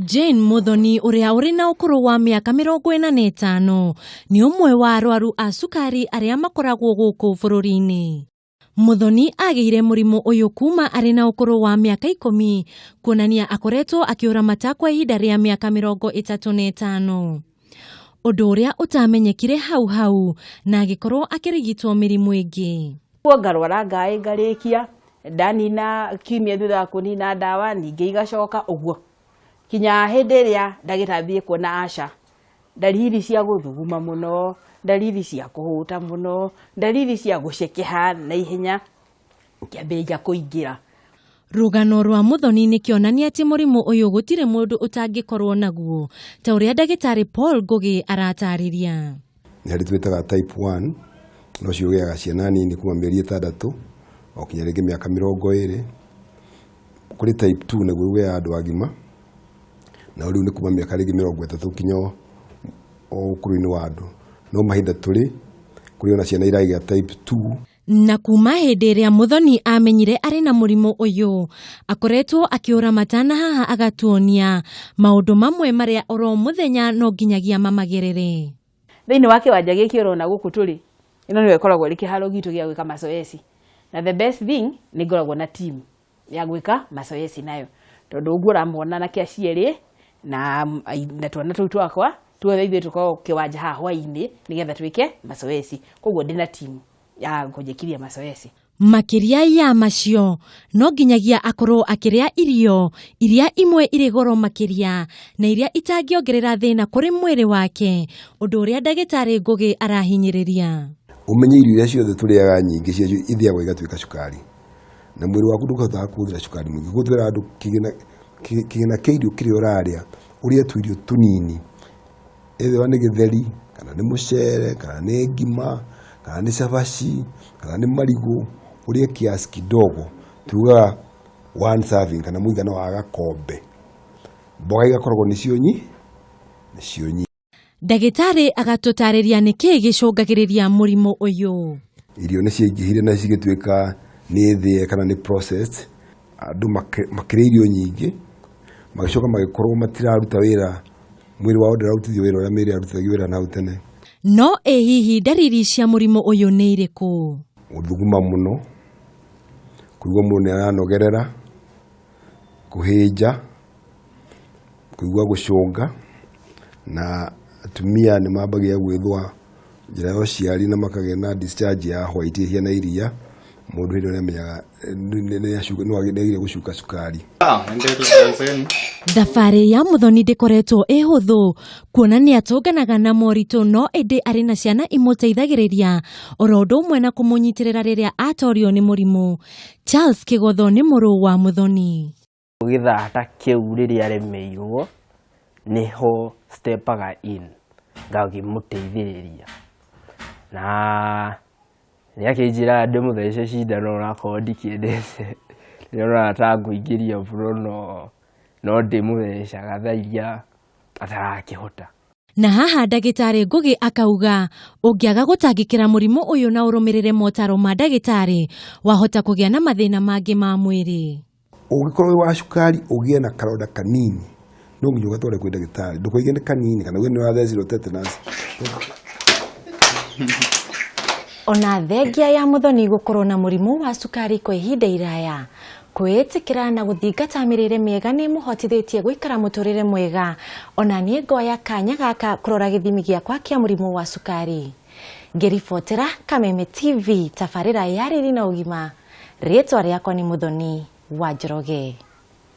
Jane Muthoni ũrĩa ũrĩ na ũkũrũ wa mĩaka 45 nĩ ũmwe wa arwaru a cukari arĩa makoragwo gũkũ bũrũri-inĩ. Muthoni agĩire mũrimũ ũyũ kuma arĩ na ũkũrũ wa mĩaka 10, kuonania akoretwo akĩũramata kwa ihinda rĩa mĩaka 35. Ũndũ ũrĩa ũtamenyekire hau hau na agĩkorwo akĩrigitwo mĩrimũ ĩngĩ. Ngarwara ngaĩ ngarĩkia ndanina kiumia thutha wa kũnina ndawa ningĩ igacoka ũguo kinya hĩndĩ ĩrĩa ndagĩtarĩ kuona aca ndariri cia gũthuguma mũno, ndariri cia kũhũta mũno, ndariri cia gũcekeha na ihenya kĩambĩrĩria kũingĩra. Rũgano rwa Muthoni nĩ kĩonania atĩ mũrimũ ũyũ gũtirĩ mũndũ ũtangĩkorwo naguo ta ũrĩa ndagĩtarĩ Paul Ngũgĩ aratarĩria. Nĩ harĩ twĩtaga type 1, no cio ũgĩaga ciana nini kuma mĩeri 6 o kinya rĩngĩ mĩaka 20. Kũrĩ type 2 naguo ũgĩaga andũ agima, na rĩu nĩ kuma mĩaka rĩngĩ 30 kinya o ũkũrũ-inĩ wa andũ. No mahinda tũrĩ kũrĩ ona ciana iragĩa type 2. Na kuma hĩndĩ ĩrĩa Muthoni amenyire arĩ na mũrimũ ũyũ, akoretwo akĩũramata na haha agatuonia maũndũ mamwe marĩa oro mũthenya no nginyagia mamagerere. Thĩinĩ wa kĩwanja gĩkĩ ũrona gũkũ tũrĩ, ĩno nĩyo ĩkoragwo ĩrĩ kĩharo gitũ gĩa gwĩka mazoezi. Na the best thing nĩ ngoragwo na team ya gwĩka mazoezi nayo, tondũ ũguo ũramona na kĩacierĩ na twana tũu twakwa tuothe ithuĩ tũkoragwo kĩwanja haha hwaĩ-inĩ nĩgetha twĩke mazoezi. Koguo ndĩna team ya kũnjĩkithia mazoezi. Makĩria ya macio no nginyagia akorwo akĩrĩa irio iria imwe irĩ goro makĩria na iria itangĩongerera thĩna kũrĩ mwĩrĩ wake, ũndũ ũrĩa ndagĩtarĩ Ngũgĩ arahinyĩrĩria. Ũmenye irio iria ciothe tũrĩaga nyingĩ ciacio ithĩagwo igatuĩka cukari, na mwĩrĩ waku ndũkũhotaga kũhũthĩra cukari mũingĩ. Koguo twĩraga andũ kĩgĩna kĩa irio kĩrĩa ũrarĩa ũrĩe tũirio tũnini, ethĩwa nĩ gĩtheri kana nĩ mũcere kana nĩ ngima kana nĩ cabaci kana nĩ marigũ, ũrĩe kiasi kidogo, tugaga one serving kana mũigana wa gakombe. Mboga igakoragwo nĩcio nĩcio. Ndagĩtarĩ agatũtarĩria nĩkĩĩ gĩcũngagĩrĩria mũrimũ ũyũ. Irio nĩ ciaingĩhire na cigĩtuĩka nĩ thĩe kana nĩ processed, andũ makĩrĩa irio nyingĩ magĩcoka magĩkorwo matiraruta wĩra, mwĩrĩ wao ndũrarutithio wĩra ũrĩa mĩĩrĩ yarutithagio wĩra na hau tene. No ĩ hihi ndariri cia mũrimũ ũyũ nĩ irĩkũ? Gũthuguma mũno, kũigua mũndũ nĩ aranogerera, kũhĩnja, kũigua gũcũnga, na atumia nĩ mambagia gwĩthũa njĩra ya ũciari na makagĩa na discharge ya white ĩhiana iria, mũndũ hĩndĩ ĩyo nĩamenyaga nĩagĩrĩire gũcuka cukari. Thabarĩ ya Muthoni ndĩkoretwo ĩ hũthũ kuona nĩ atũnganaga na moritũ, no ĩndĩ arĩ na ciana imũteithagĩrĩria oro ũndũ ũmwe na kũmũnyitĩrĩra rĩrĩa atorio nĩ mũrimũ. Charles Kĩgotho nĩ mũrũ wa Muthoni. Gĩthaa ta kĩu rĩrĩa aremeirwo nĩho stepaga in ngakĩmũteithĩrĩria, na nĩakĩnjĩraga ndĩmũthece cindano onakorwo ndikĩendete, nĩonaga ta ngũingĩria mũno, no ndĩmũthecaga thaa iria atarakĩhota. Na haha ndagĩtarĩ Ngũgĩ akauga ũngĩaga gũtangĩkĩra mũrimũ ũyũ na ũrũmĩrĩre motaro ma ndagĩtarĩ, wahota kũgĩa na mathĩna mangĩ ma mwĩrĩ. Ũngĩkorwo wĩ wa cukari ũgĩe na karonda kanini, no nginya ũgatware kwĩ ndagĩtarĩ, ndũkoige nĩ kanini kana uge nĩ ũrathecirwo tetanus. Ona thengia ya Muthoni gũkorwo na mũrimũ wa cukari kwa ihinda iraya, kwĩĩtĩkĩra na gũthingata mĩrĩre mĩega nĩ ĩmũhotithĩtie gũikara mũtũrĩre mwega. Ona niĩ ngoya kanya gaka kũrora gĩthimi gĩakwa kĩa mũrimũ wa cukari. Ngĩribotera Kameme TV tabarĩra ya Riri na Ũgima, rĩtwa rĩakwa nĩ Muthoni wa Njoroge.